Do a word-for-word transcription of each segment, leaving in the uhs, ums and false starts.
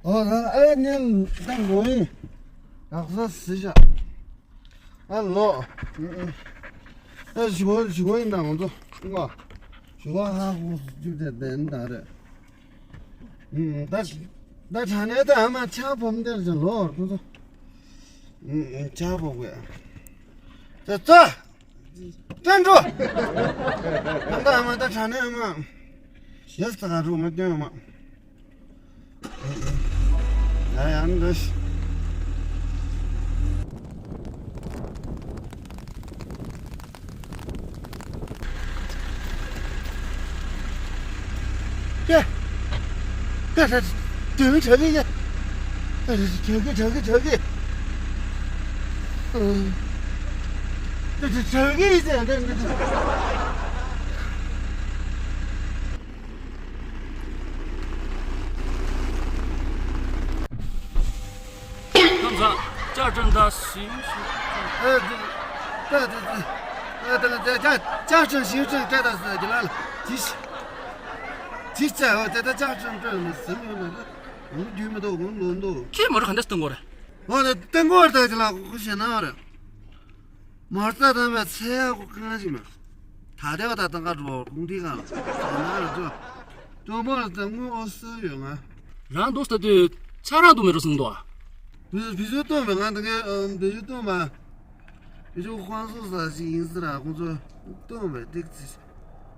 ཨོ་ད་ཨེ་ཉན་ད་ངོ་ཡིན། ཨ་ཁ་སི་ཤ། ཨ་ལོ། ཨ་ཞི་བ་ཞི་བ་ཡིན་ད་ང་ཚོ་ང་ཞི་བ་ཧ་ཧུ་ཅུ་དེ་དེན་ད་རེད། ད་ད་དྲ་ནས་ད་ཨ་མ་ཆག་བོམ་དེར་ཅན་ལོ་ཁོ་ཚོ། ཆག་བོ་གོ་ཡ། ད་ཙོ། སྟོན་འགྲོ། ད་ལྟ་ཨ་མ་ད་དྲ་ནས་ཨ་མ། ཡས་ད་ག་རུ་མ་སྟོན་ཨ་མ། ཡ་ཡ་འདི། ཀྱེ། ཀྱེ་ད་དུང་ཆག་གི་ཡ། ད་ཆག་གི་ཆག་གི་ཆག་གི། ད་ཆག་གི་ཡ་ད་ད། ཁམས་བཟང་། ཅ་ཀྲེན་ད་ཞིང་ཞིང་། ཨ་ད་ད་ད་ད་ད་ཅ་ཀྲེན་ཞིང་ཀྲེན་ཀྲེ་ད་ཟེར་གྱི་ལ་ལ་ཇི་ཞིག་ཇི་ཅ་འོ་ད་ད་ཅ་ཀྲེན་ཀྲེན་ཟེར་མོ་ན་ད་འུ་རྒྱུས་མི་འདུག་འུ་ལོ་འདུག་ཁྱེད་མོ་ར་ག་འདྲ་སྟོན་གོ་རེད། འོ་ད་སྟོན་གོ་རེད་ད་ཅི་ལ་ཁུ་ཤེ་ན་རེད། མར་རྩ་དང་བའི་ཚེ་ཡག་གོ་གང་ཞིག་མ། ད་ལྟའི་བ་ད་ཏང་ཀ་འགྲོ་གུང་ཐིག་གང་ལ་ཟེར་ན་རེ་ཅོ། ཅོ་མོ་ལ་ད་དངུལ་འོ་སོ་ཡོད་ང་། རང་འདུག་ས་དུས་ཆ་རང་འདུག་མེད་འགྲོ་སོང་འདུག་ཨ། བི་བི་ཞུ་སྟོན་པའི་ང་ད་གའི་བི་ཞུ་སྟོན་མ། བི་ཞུ་ཁོང་སོ་ས་ཞིག་ཡིན་ཟེར་ར་ཁོང་ཚོ་སྟོན་པའི་ཏིག་ཙི།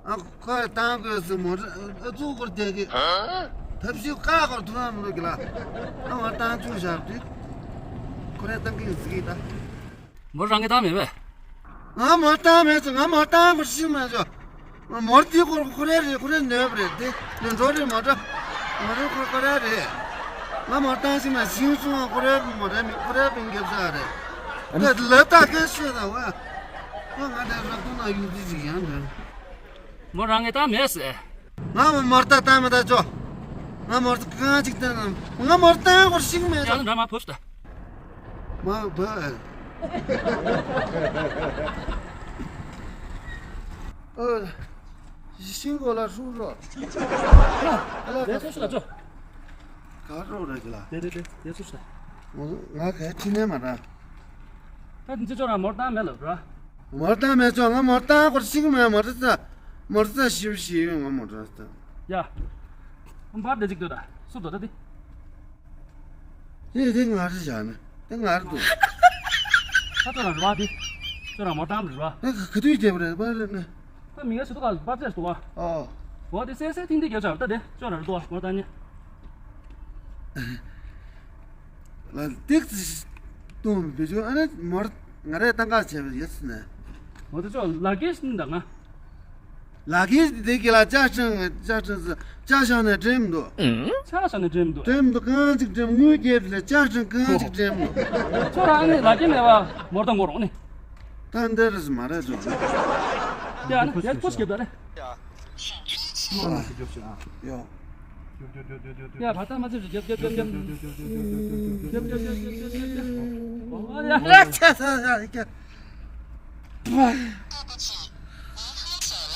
ཨ་ཁོས་བཏང་དགོས་སུ་མོ་ཨ་ཙུ་སྐོར་བསྡད་ཀི། ཐབས་ཤེས་བཀག་སྐོར་ཐུག་ན་མི་འགྲོ་གི་ལ། ཨ་མ་བཏང་ཆུང་བཞག་དུས། ཁོ་རས་བཏང་གི་ཡིན་ཟེར་གི་ད། མོ་རང་གི་བཏང་མེད་པས། ང་མོ་བཏང་མེད་ཚེ་ང་མོ་བཏང་དགོས་ཤིག་མ་བྱོ། མོར་དེ་ཁོ་ཁོ་རས་རེད་ཁོ་རས་ནོར་བ་རེད་དེ་ནོར་འགྲོ་རེད་མ་འགྲོ། མོ་རེད་ཁོ་ཁོ་རས་རེད། ང་མོ་བཏང་ཤིག་མ་ཤིང་སོང་ཁོ་རས་མོ་རས་མི་ཁོ་རས་པིན་རྒྱབ་ས་རེད། ད་ལ་ད་ག་ཤོད་ད་བ། ང་ང་ད་རབ་ཏུ་ན་ཡུག་དེ་ཅིག་ཡང་འདྲ། མོ་རང་ངས་བཏང་མེད་ཟེར། ང་མོ་མར་ད་བཏང་མེད་ད་ཅོ། ང་མོར་ད་གང་ཅིག་བཏང་ན་ང་མོར་བཏང་སྐོར་ཤིག་མེད་ད། ཡང་འདྲ་མ་བུབ་ད། མ་བུ། ཨོ། ཤིང་གོ་ལ་ཧྲུག་རོ། ཨ་ལ་ད་ལས་ཐོ་ཤི་ལ་ཅོ། ག་རོགས་རེད་གི་ལ། དེ་དེ་དེ་དེ་སུ་ས། ང་ང་གའི་ཁྲི་ནས་མ་ར། ད་འདི་ཅོ་ར་མོར་བཏང་མེད་ལ་ར། མོར་བཏང་མེད་ཅོ་ང་མོར་བཏང་སྐོར་ཤིག་མེད་མོར་ཙ། མོར་ཙ་ཤིབ་ཤིབ་ཡོང་ང་མོར་ཙ། ཡ། འབར་དེ་ཅིག་ལྟོས་ད་སུ་དོ་ད་དེ། དེ་དེ་ང་རེ་བཞག་ན་དེ་ང་རེ་འདུག་ད་ཅོ་ར་ར་དེ། ཅོ་ར་མོར་བཏང་ར། ད་ག་ག་དུས་རྒྱབ་རེད་པ་རེད་ན། ད་མི་ང་ཞིག་ཏུ་ག་པར་ཙེ་ཞིག་ཏུ་བ། ཨོ། འོ་དེ་སེ་སེ་ཐིང་ཐིང་རྒྱབ་ཆགས་ད་དེ་ཅོ་ར་རེད་དོ་བ་ད་ཉེ། ལ་ཏིག་ཙི་གཏོང་བི་ཇུ་ཨ་ནི་མོར་ང་རེ་ཏང་ཀ་བྱས་པ་ཡོད་ཟེར་ནས། འོ་དེ་ཅོ་ལ་གེ་ཤི་ནི་ད་ང་། ལ་གེ་ཤི་དེ་གི་ལ་ཅ་ཅང་ཅ་ཅང་ཅ་ཤང་ནས་འགྲེམ་འདུག་ཅ་ཤང་ནས་འགྲེམ་འདུག་འགྲེམ་འདུག་གང་ཅིག་འགྲེམ་དངུལ་རྒྱབ་ལ་ཅ་ཅང་གང་ཅིག་འགྲེམ་འདུག་ཅོ་ར་ཨ་ནི་ལ་གེ་མེད་བ་མོར་ད་མགོ་རོགས་ནི། ད་འདི་རེད་མ་རེད་ཚོ། ཡ་ནི་ཡ་ཕོ་སྐྱེབ་ད་རེད། ཡ། ཡ་བར་ཐག་མ་ཚིག་རེད་རྒྱབ་རྒྱབ་རྒྱབ་རྒྱབ། རྒྱབ་རྒྱབ་རྒྱབ་རྒྱབ་རྒྱབ་རྒྱབ། ཨོ་ཡ། ཡ་ཆ་ས་ས་ཡ་ཀྱ།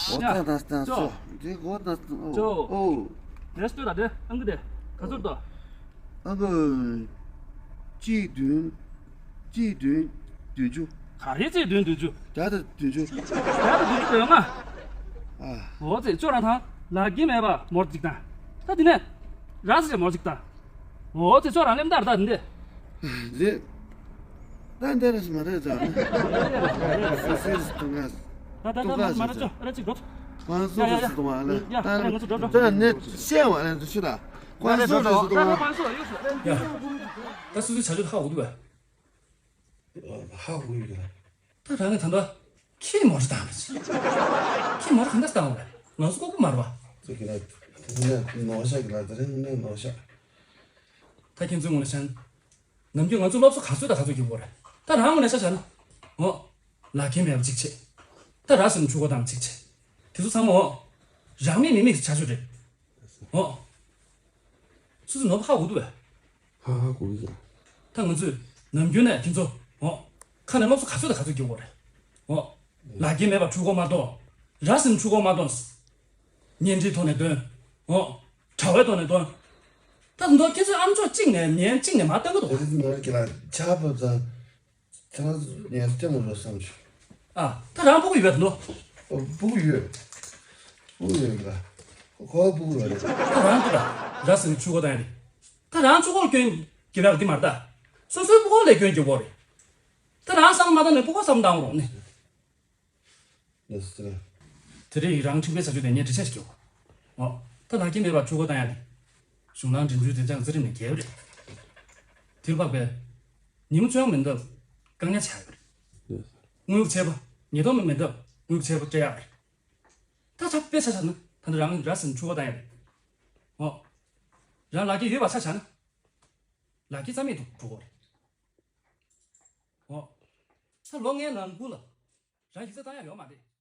འོ་ད་ད་ད་ཙོ། འདི་གོ་ད་ཙོ། ཨོ། རེས་ཏུ་ད་དེ་ཨང་ཀི་དེ་ག་ཚོད་དོ། ཨ་ཁུ། གཅིག་བདུན། གཅིག་བདུན། བདུན་ཅུ། ག་རེ་གཅིག་བདུན་བདུན་ཅུ། བརྒྱ་དང་བདུན་ཅུ། བརྒྱ་དང་བདུན་ཅུ་ཡོད་ང་། ཨ། འོ་ཙེ་ཅོ་རང་ཐང་ལ་གི་མེད་པ་མོར་ཅིག་དང་། ད་དེ་ནས། ར་སི་མོར་ཅིག་དང་། འོ་ཙེ་ཅོ་རང་ལེམ་ད་ར་ད་དེ་འདི། རེད། ད་འདི་རེད་མ་རེད་ད། སི་སི་སི་ཏུ་ང་། ད་ད་ད་མ་མ་ར་ཅོ་ར་ཅིག་འགྲོ། ཁོང་སོ་སོ་སི་ཏུ་ང་ལ། ད་ང་ཚོ་འགྲོ་འགྲོ། ད་ནས་བཤད་བ་ལ་འདི་ཤི་ད། ཁོང་སོ་སོ་སི་ཏུ་ང་། ད་སོ་སོའི་བྱ་སྤྱོད་ཧ་གོ་འདུག་བས། ཧ་གོ་ཡོད་ཀྱི་ད། ད་རང་གི་ད་ལྟ་ཁྱི་མོ་ཞིག་བཏང་བ་ཞིག་ཁྱི་མོ་ཞིག་ག་འདྲ་བཏང་བ་རེད། ང་ཚོ་ལྐོག་པ་མ་རེད་བ། ཚོ་གི་ད་དེ་ནས་ནོར་ཤག་གི་ལ་དེ་རིང་ནས་ནོར་ཤག་ད་ཁྱེད་ཚོའི་ངོས་ནས་བཤད་ན། ནམ་རྒྱུན་ང་ཚོ་སློབ་གསོ་ག་ཚོད་དང་ག་ཚོད་རྒྱག་གི་ཡོད་རེད། ད་རང་ངོས་ནས་ཤ་བཞག་ན། འོ། ལ་རྒྱ་མེད་པ་གཅིག་བྱེད། ད་ར་ཟེར་ན་ཕྱུག་པོ་བཏང་གཅིག་བྱེད། དེ་ཚོ་ཚང་མ་འོ། རང་མེད་མི་མེད་ཀྱི་བྱ་སྤྱོད་རེད། འོ། སུ་ཚོ་ནོར་བ་ཧ་གོ་འདུག་བས། ཧ་ཧ་གོ་གི། ད་ང་ཚོས་ནམ་རྒྱུན་ནས་ཁྱེད་ཚོ་འོ། ཁ་ནས་སློབ་གསོ་ག་ཚོད་དང་ག་ཚོད་རྒྱག་དགོས་རེད། འོ། ལ་རྒྱ་མེད་པ་ཕྱུག་པོ་མ་གཏོགས། ར་ཟེར་ན་ཕྱུག་པོ་མ་གཏོགས། གཉེན་སྒྲིག་ཐོག་ནས་འདོན། འོ། གྲྭ་བའི་ཐོག་ནས་འདོན། ད་མདོ་ཁྱེད་ཚོའི་ཨམ་ཅོག་གཅིག་ནས་ཉན་གཅིག་ནས་མར་བཏང་གི་འདུག་དེ་རིང་ང་རང་གི་ལ་ཆར་པ་དང་ཁྱེད་རང་ཚོ་ཉན་སྟེང་འགྲོ་བསམ་བྱུང་། ཨ། ད་རང་ཕྲུ་གུ་ཡོད་པས་མདོ། ཨོ། ཕྲུ་གུ་ཡོད། ཕྲུ་གུ་ཡོད་གི་ལ། ཁོ་ཕྲུ་གུ་ཡོད་རེད། ད་རང་ཕྲུ་གུ་ར་ཟིན་ཆུ་གོ་བཏང་ཡ་རེད། ད་རང་ཕྲུ་གུ་སྐྱོན་གྱི་ལ་འདི་མ་རེད་ད། སོ་སོའི་ཕྲུ་གུ་ལ་སྐྱོན་གྱི་གོ་རེད། ད་རང་བསམ་མ་བཏང་ནས་ཕྲུ་གུ་བསམ་བཏང་རོགས་ནས། ལགས་སོ། དེ་རིང་རང་ཁྲིམས་དཔེ་ཚ་ཆུ་དེ་ངས་འདྲི་བཤད་ཞིག་བྱེད་དགོས། ཨོ། ད་ལག་ཁྱེར་མེད་པར་ཆུ་གོ་བཏང་ཡ་དེ། གཞུང་ནང་འབྲེལ་འདྲུས་དེ་ཅང་རྩ་ཁྲིམས་ནས་འགལ་བ་རེད། དེར་དཔག་པའི། ཉིན་མཚན་མི་འདབ། བཀག་ཉར་བྱ་ཡ་རེད། དངུལ་ཕྱེད་པ། ཉིས་སྟོང་མི་འདབ། དངུལ་ཕྱེད་པ་སྤྲད་ཡ་རེད། ད་ཆ་དཔེ་ཆ་བཞག་ན་ད་ནི་རང་ར་ཟིན་ཆུ་གོ་བཏང་ཡ་རེད། ཨོ། རང་ལག་ཁྱེར་ཡོད་པ་ཆ་བཞག་ན། ལག་ཁྱེར་རྩ་མེད་དུ་འགྲོ་གོ་རེད། ཨོ། ད་ལོ་ལྔའི་ནང་ཁུལ་ལ། རང་ཡིག་ཚད་བཏང་ཡ་ཡོད་མ་རེད།